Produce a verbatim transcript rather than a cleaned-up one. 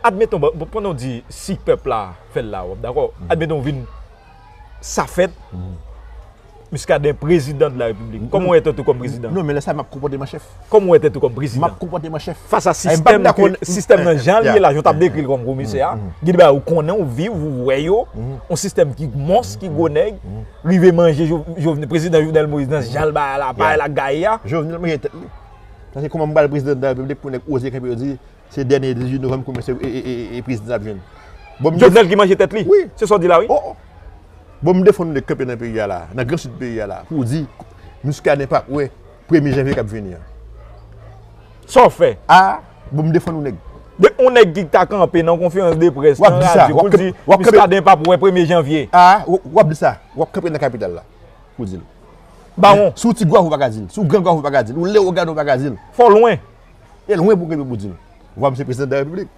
Admeton, pandan w di si pèp la fè l la, w ap dakò. Admeton, w vin sa fèt, Muscadin prezidan de la repiblik. Kòman w wè tèt ou kòm prezidan? Non, men lè sa m ap konpòte m an chèf. Kòman w wè tèt ou kòm prezidan? M ap konpotè m an chèf. Fas a sistèm nan jan l ye la, jan w t ap dekri l kòm komisè a, gen de bagay ou konnen, ou viv, ou wè yo, yon sistèm ki mons, ki gwo nèg, rive manje Jovenel, prezidan Jovenel Moïse nan jan l bagay la, bagay la gaye a. Jovenel manje tèt li. Paske kòman m pral prezidan de la repiblik pou nèg oze kanpe yo di se dènye dizuit novanm kòm se prezidan ap jwenn. Jovenel ki manje tèt li? Wi. Se sa w di la wi. Bon, m defann nou nèg kanpe nan peyi a la, nan gran sid peyi a la, pou di Muscadin p ap wè premye janvye k ap vini an. Sa w fè? A, bon, m defann nou nèg. De yon nèg ki ta kanpe nan konferans de près, nan radyo, pou l di Muscadin p ap wè premye janvye. A, w ap di sa, w ap kanpe nan kapital la pou di l. Bawon. Si w ti gwaf ou pa ka di l, si w gran gwaf ou pa ka di l, ou lewogàn ou pa ka di l. Fò w lwen. E lwen pou w kenbe pou di l. Vwa m se prezidan de la repiblik.